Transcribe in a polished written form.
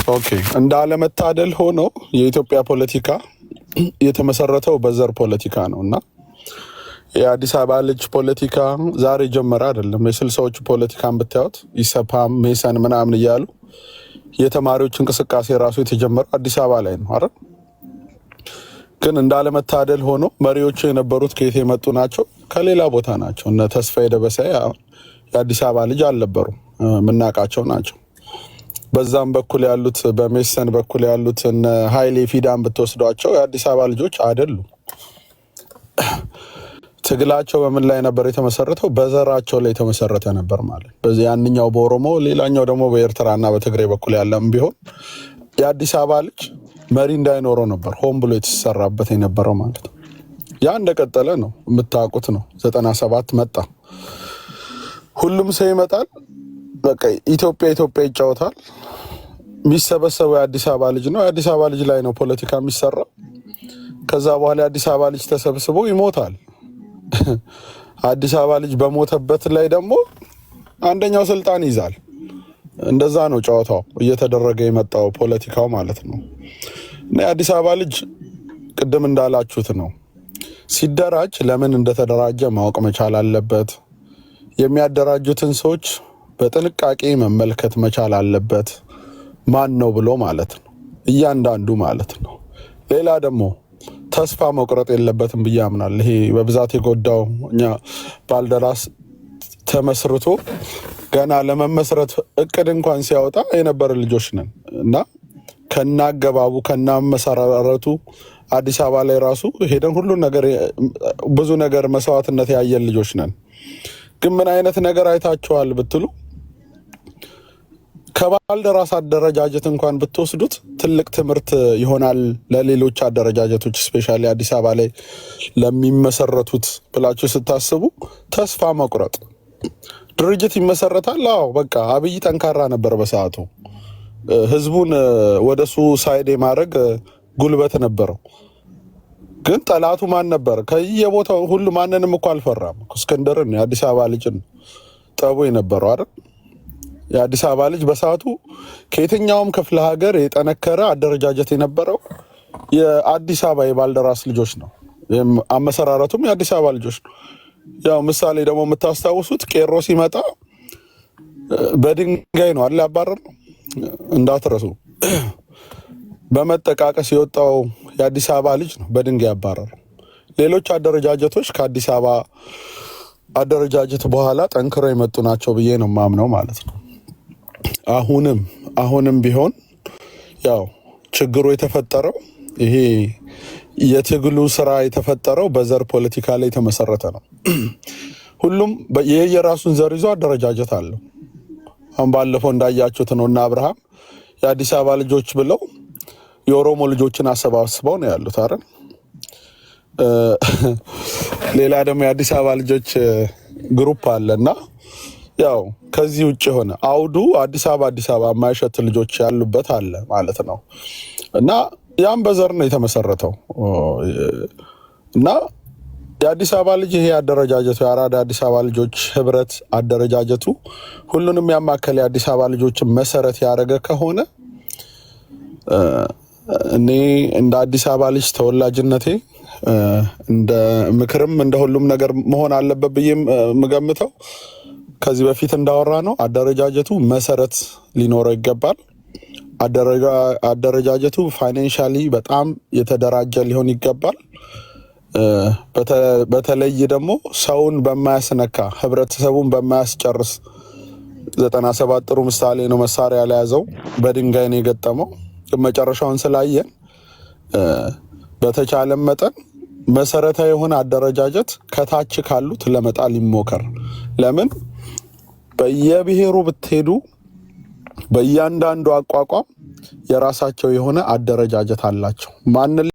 Okay፣ እንዳለመታደል ሆኖ የኢትዮጵያ ፖለቲካ የተመሰረተው በዘር ፖለቲካ ነው እና የአዲስ አበባ ልጅ ፖለቲካ ዛሬ ጀመረ አይደለም። የስልሳዎቹ ፖለቲካን ብታዩት ኢሰፓም ሜሰን ምናምን እያሉ የተማሪዎች እንቅስቃሴ ራሱ የተጀመረው አዲስ አበባ ላይ ነው አይደል? ግን እንዳለመታደል ሆኖ መሪዎቹ የነበሩት ከየት የመጡ ናቸው? ከሌላ ቦታ ናቸው። እነ ተስፋዬ ደበሳይ አሁን የአዲስ አበባ ልጅ አልነበሩም፣ የምናውቃቸው ናቸው። በዛም በኩል ያሉት በሜሰን በኩል ያሉት እነ ኃይሌ ፊዳን ብትወስዷቸው የአዲስ አበባ ልጆች አይደሉም። ትግላቸው በምን ላይ ነበር የተመሰረተው? በዘራቸው ላይ የተመሰረተ ነበር ማለት በዚህ ያንኛው በኦሮሞ ሌላኛው ደግሞ በኤርትራና በትግሬ በኩል ያለም ቢሆን የአዲስ አበባ ልጅ መሪ እንዳይኖረው ነበር ሆን ብሎ የተሰራበት የነበረው ማለት ነው። ያ እንደቀጠለ ነው፣ የምታውቁት ነው። 97 መጣ፣ ሁሉም ሰው ይመጣል። በቃ ኢትዮጵያ ኢትዮጵያ ይጫወታል። የሚሰበሰበው የአዲስ አበባ ልጅ ነው። የአዲስ አበባ ልጅ ላይ ነው ፖለቲካ የሚሰራው። ከዛ በኋላ የአዲስ አበባ ልጅ ተሰብስቦ ይሞታል። አዲስ አበባ ልጅ በሞተበት ላይ ደግሞ አንደኛው ስልጣን ይዛል። እንደዛ ነው ጨዋታው እየተደረገ የመጣው ፖለቲካው ማለት ነው። እና የአዲስ አበባ ልጅ ቅድም እንዳላችሁት ነው ሲደራጅ ለምን እንደተደራጀ ማወቅ መቻል አለበት። የሚያደራጁትን ሰዎች በጥንቃቄ መመልከት መቻል አለበት። ማን ነው ብሎ ማለት ነው፣ እያንዳንዱ ማለት ነው። ሌላ ደግሞ ተስፋ መቁረጥ የለበትም ብዬ አምናለሁ። ይሄ በብዛት የጎዳው እኛ ባልደራስ ተመስርቶ ገና ለመመስረት እቅድ እንኳን ሲያወጣ የነበረ ልጆች ነን እና ከናገባቡ ከናመሰራረቱ አዲስ አበባ ላይ ራሱ ሄደን ሁሉን ነገር ብዙ ነገር መስዋዕትነት ያየን ልጆች ነን። ግን ምን አይነት ነገር አይታችኋል ብትሉ ከባልደራስ አደረጃጀት እንኳን ብትወስዱት ትልቅ ትምህርት ይሆናል ለሌሎች አደረጃጀቶች፣ especially አዲስ አበባ ላይ ለሚመሰረቱት ብላችሁ ስታስቡ ተስፋ መቁረጥ። ድርጅት ይመሰረታል። አዎ በቃ አብይ ጠንካራ ነበር በሰዓቱ። ህዝቡን ወደሱ side የማድረግ ጉልበት ነበረው። ግን ጠላቱ ማን ነበር? ከየቦታው ሁሉ ማንንም እኮ አልፈራም። እስክንድርን የአዲስ አበባ ልጅን ጠቡ የነበረው አይደል? የአዲስ አበባ ልጅ በሰዓቱ ከየትኛውም ክፍለ ሀገር የጠነከረ አደረጃጀት የነበረው የአዲስ አበባ የባልደራስ ልጆች ነው። ይህም አመሰራረቱም የአዲስ አበባ ልጆች ነው። ያው ምሳሌ ደግሞ የምታስታውሱት ቄሮ ሲመጣ በድንጋይ ነው አይደል ያባረር ነው፣ እንዳትረሱ። በመጠቃቀስ የወጣው የአዲስ አበባ ልጅ ነው በድንጋይ ያባረረው። ሌሎች አደረጃጀቶች ከአዲስ አበባ አደረጃጀት በኋላ ጠንክረው የመጡ ናቸው ብዬ ነው ማምነው ማለት ነው። አሁንም አሁንም ቢሆን ያው ችግሩ የተፈጠረው ይሄ የትግሉ ስራ የተፈጠረው በዘር ፖለቲካ ላይ የተመሰረተ ነው። ሁሉም የየራሱን ዘር ይዞ አደረጃጀት አለው። አሁን ባለፈው እንዳያችሁት ነው እና አብርሃም የአዲስ አበባ ልጆች ብለው የኦሮሞ ልጆችን አሰባስበው ነው ያሉት አይደል? ሌላ ደግሞ የአዲስ አበባ ልጆች group አለ እና ያው ከዚህ ውጭ የሆነ አውዱ አዲስ አበባ አዲስ አበባ የማይሸት ልጆች ያሉበት አለ ማለት ነው። እና ያም በዘር ነው የተመሰረተው እና የአዲስ አበባ ልጅ ይሄ አደረጃጀቱ የአራዳ አዲስ አበባ ልጆች ህብረት አደረጃጀቱ ሁሉንም ያማከለ የአዲስ አበባ ልጆችን መሰረት ያደረገ ከሆነ እኔ እንደ አዲስ አበባ ልጅ ተወላጅነቴ እንደ ምክርም እንደ ሁሉም ነገር መሆን አለበት ብዬ የምገምተው ከዚህ በፊት እንዳወራ ነው፣ አደረጃጀቱ መሰረት ሊኖረው ይገባል። አደረጃጀቱ financially በጣም የተደራጀ ሊሆን ይገባል። በተለይ ደግሞ ሰውን በማያስነካ፣ ህብረተሰቡን በማያስጨርስ። 97 ጥሩ ምሳሌ ነው። መሳሪያ ለያዘው በድንጋይ ነው የገጠመው። መጨረሻውን ስላየን በተቻለ መጠን መሰረታዊ የሆነ አደረጃጀት ከታች ካሉት ለመጣል ይሞከር። ለምን በየብሔሩ ብትሄዱ በእያንዳንዱ አቋቋም የራሳቸው የሆነ አደረጃጀት አላቸው። ማንን